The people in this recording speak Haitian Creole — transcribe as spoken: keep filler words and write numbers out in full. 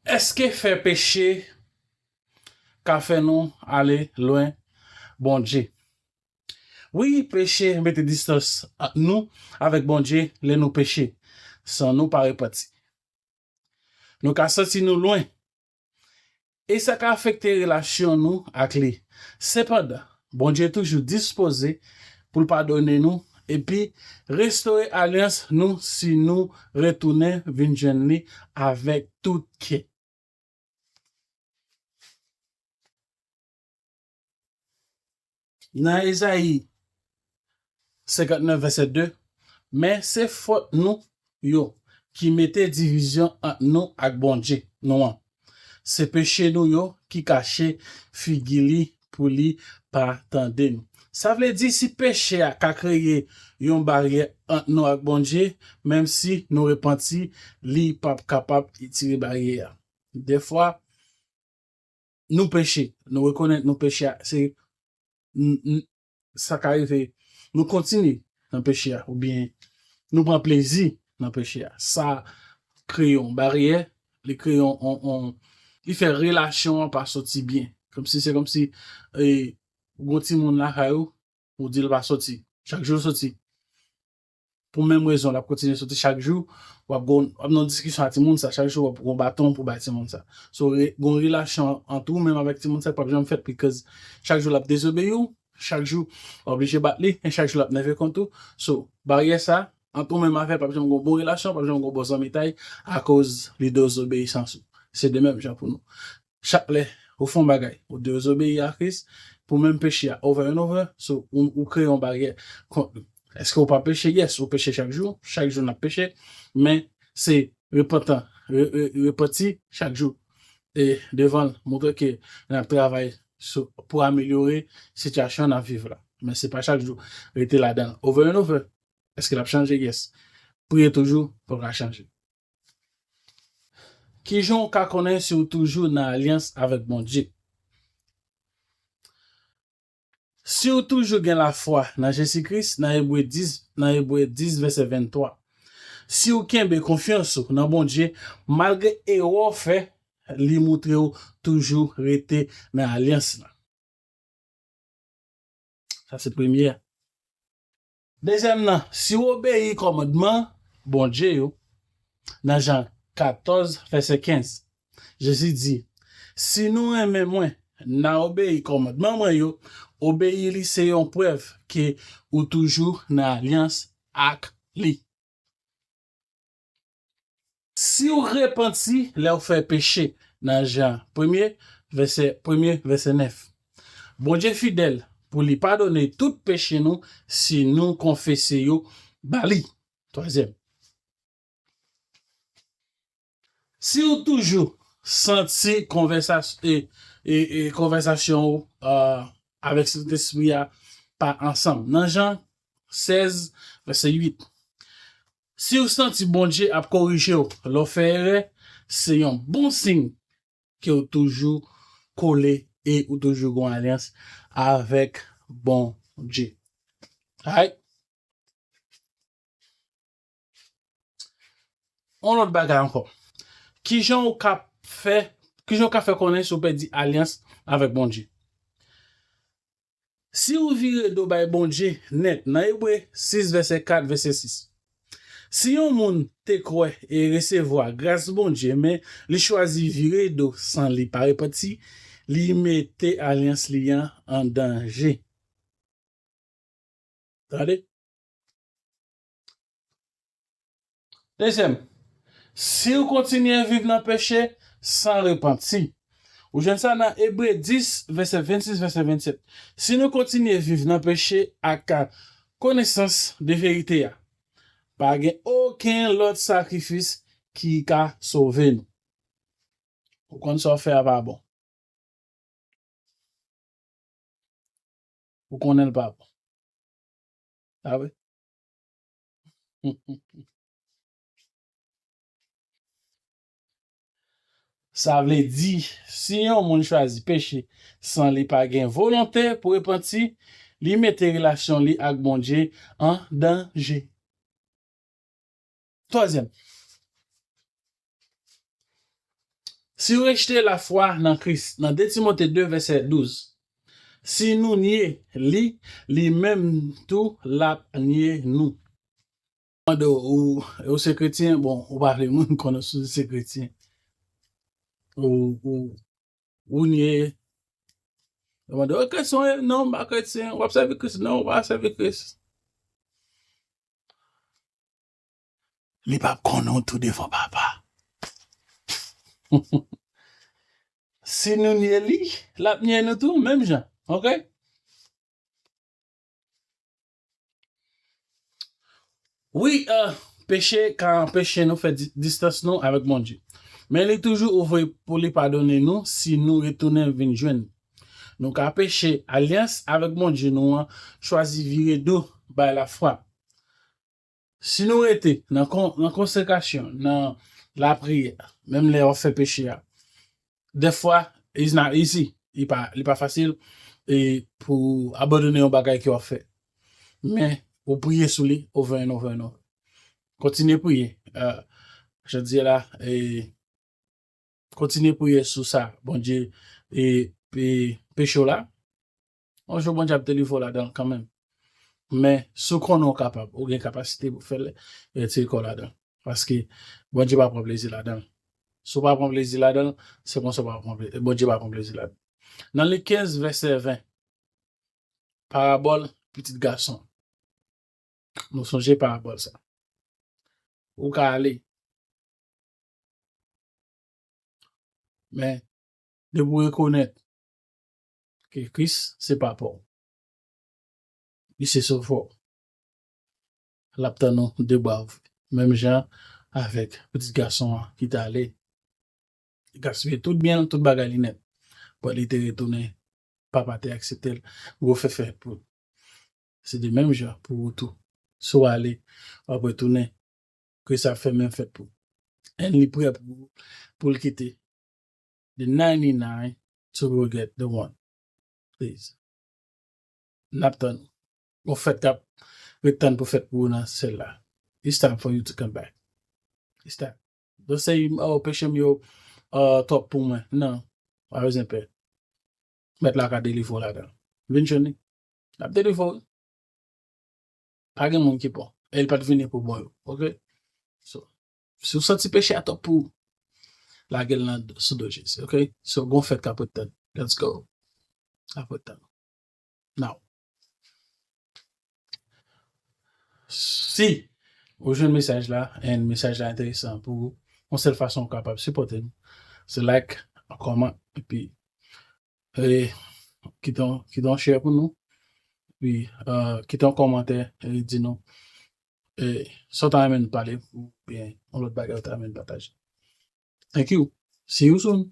Èske fè peche ka fè nou ale lwen Bondye? Wi, peche mete distans ant nou avèk Bondye lè nou peche, san nou pa repanti. Nou ka santi nou lwen, e sa ka afekte relasyon nou ak li. Sepandan, Bondye toujou dispoze pou l padone nou epi restore alyans nou si nou retounen vin jwenn li avèk tout kè. Nan Ezayi senkantnèf, vèsè de, men se fòt nou yo ki mete divizyon ant nou ak Bondye nou an. Se peche nou yo ki kache figi li pou li pa tande nou. Sa vle di, si peche a ka kreye yon baryè ant nou ak Bondye, menm si nou repanti, li p ap kapab retire baryè a. Defwa, nou peche, nou rekonèt nou peche a, se n- n- sa ka rive, nou kontinye nan peche a, oubyen nou pran plezi nan peche a. Sa kreye yon baryè, li kreye yon, yon, yon- li fè relasyon an pa soti byen. Kòmsi, se kòmsi, e, ou gon timoun lakay ou, ou di l pa soti. Chak jou l soti. Pou menm rezon, l ap kontinye soti chak jou. W ap gon, w ap nan diskisyon ak timoun sa, chak jou w ap gon baton pou bay timoun sa. So, re- gon relasyon ant ou menm avèk timoun sa k p ap janm fèt, because chak jou l ap dezobeyi w, chak jou w oblije bat li, e chak jou l ap nève kont ou. So, baryè sa, ant ou menm avè l, p ap janm gon bon relasyon, p ap janm gon bon zanmitay, akoz li dezobeyisans ou. Se de menm jan pou nou. Chak lè ou fè yon bagay, ou dezobeyi a Kris, pou menm peche a, over and over, so, ou, ou kreye yon baryè kont li. Èske ou pa peche? Yes, ou peche chak jou, chak jou n ap peche, men se repantan, re- re- repanti chak jou. E devan l, montre ke n ap travay sou, pou amelyore sitiyasyon n ap viv la. Men se pa chak jou rete ladan l over and over. Èske l ap chanje? Yes. Priye toujou pou l ka chanje. Kijan w ka konnen si w toujou nan alyans avèk Bondye? Si w toujou gen lafwa nan Jezi Kris, nan Ebre dis, nan Ebre dis, vèsè venntwa. Si w kenbe konfyans ou nan Bondye, malgre erè w fè, li montre w toujou rete nan alyans lan. Sa se premye a. Dezyèm nan, si w obeyi kòmandman Bondye yo, nan Jan katòz, vèsè kenz, Jezi di, "Si nou renmen mwen, n a obeyi kòmandman mwen yo, obeyi li se yon prèv ke ou toujou nan alyans ak li." Si w repanti lè w fè peche, nan Jan premye, vèsè premye, vèsè nèf. Bondye fidèl pou li padone tout peche nou si nou konfese yo ba li. Twazyèm. Si w toujou santi konvèsas- e, e, e, konvèsasyon w, a, avèk Sentespri a pa ansanm, nan Jan sèz, vèsè uit. Si w santi Bondye ap korije w lè w fè erè, se yon bon siy ke w toujou kole e ou toujou gon alyans avèk Bondye. Alright? Yon lòt bagay ankò. Kijan w ka fè, kijan w ka fè konnen si w pèdi alyans avèk Bondye? Si w vire do bay Bondye nèt, nan Ebre sis, vèsè kat, vèsè sis. Si yon moun te kwè e resevwa gras Bondye, men li chwazi vire do san li pa repanti, li mete alyans li an an danje. Tande. Dezyèm, si w kontinye viv nan peche san repanti, ou jwenn sa nan Ebre dis, vèsè vennsis, vèsè vennsèt. Si nou kontinye viv nan peche ak konesans de verite a, pa gen okenn lòt sakrifis ki ka sove nou. Ou konn sa w fè a pa bon. Ou konnen l pa bon. Pa vre? Sa vle di, si yon moun chwazi peche san li pa gen volonte pou repanti, li mete relasyon li ak Bondye an danje. Twazyèm, si Si w rejte lafwa nan Kris, nan de Timote de vèsè douz, si nou nye li, li menm tou l ap nye nou. Mande w, ou, ou se kretyen? Bon, ou pa vle moun konnen si w se kretyen. Ou, ou, ou nye. Yo mande w, kretyen w ye? Non, m pa kretyen. W ap sèvi Kris? Non, w pa sèvi Kris. Li p ap konnen w tou devan Papa. Si nou nye li, l ap nye nou tou, menm jan. Oke? Wi, euh, peche ka anpeche nou fè di- distans nou avèk Bondye. Men li toujou ouvri pou li padone nou si nou retounen vin jwenn. Nou ka peche alyans avèk Bondye nou an, chwazi vire do bay lafwa. Si nou rete nan, kon, nan konsekrasyon, nan lapriyè, menm lè w ap fè peche a, dèfwa, it's not easy. Li pa, li pa fasil e pou abandone yon bagay ke w ap fè. Men, ou priye sou li, over and over and over. Kontinye priye. Euh, jan di la, e, kontinye priye sou sa. Bondye, e, pe, peche w la. Yon jou Bondye ap delivre w ladan l kanmenm. Men, si w konnen w kapab, ou gen kapasite pou fè l, retire kò w ladan l. Paske Bondye pa pran plezi ladan l. Si w pa pran plezi ladan l, se konsa w pa pran plezi, Bondye pa pran plezi ladan l. Nan Lik kenz, vèsè ven, parabòl pitit gason. Nou sonje parabòl sa. Ou ka ale. Men, depi w rekonèt ke Kris se papa w, li se sovè w, l ap tann ou de bra ouvri. Menm jan avèk pitit gason an ki t ale, li gaspiye tout byen l, tout bagay li nèt. But li te retounen, papa te aksepte l, refè fèt pou l. Se de menm jan pou ou tou. Si w ale, w ap retounen, Kris ap fè menm fèt pou ou. And li prè pou, pou l kite the ninety-nine to go get the one. Please. N ap tann ou. Gon fèt k ap ret tann pou fèt pou ou nan syèl la. It's time for you to come back. It's time. Don't say, oh, peche m yo, uh, twòp pou mwen. Non. Pa bezwen pè. Mèt la ka delivre w ladan l. Vin jwenn li. L ap delivre w. Pa gen moun ki bon. E li pa t vini pou bon yo. Oke? So, si w santi peche a twòp pou ou, lage l nan sou do Jezi. Oke? So, gon fèt k ap ret tann. Let's go. Ap ret tann. Now. Si ou jwenn mesaj la, and mesaj la enteresan pou ou, yon sèl fason ou kapab sipòte m, se like, kòman, epi, e, kite yon, kite yon share pou nou. Epi, uh, kite yon kòmantè, e, di nou, e, sa w ta renmen nou pale, oubyen yon lòt bagay ou ta renmen nou pataje. Thank you. See you soon.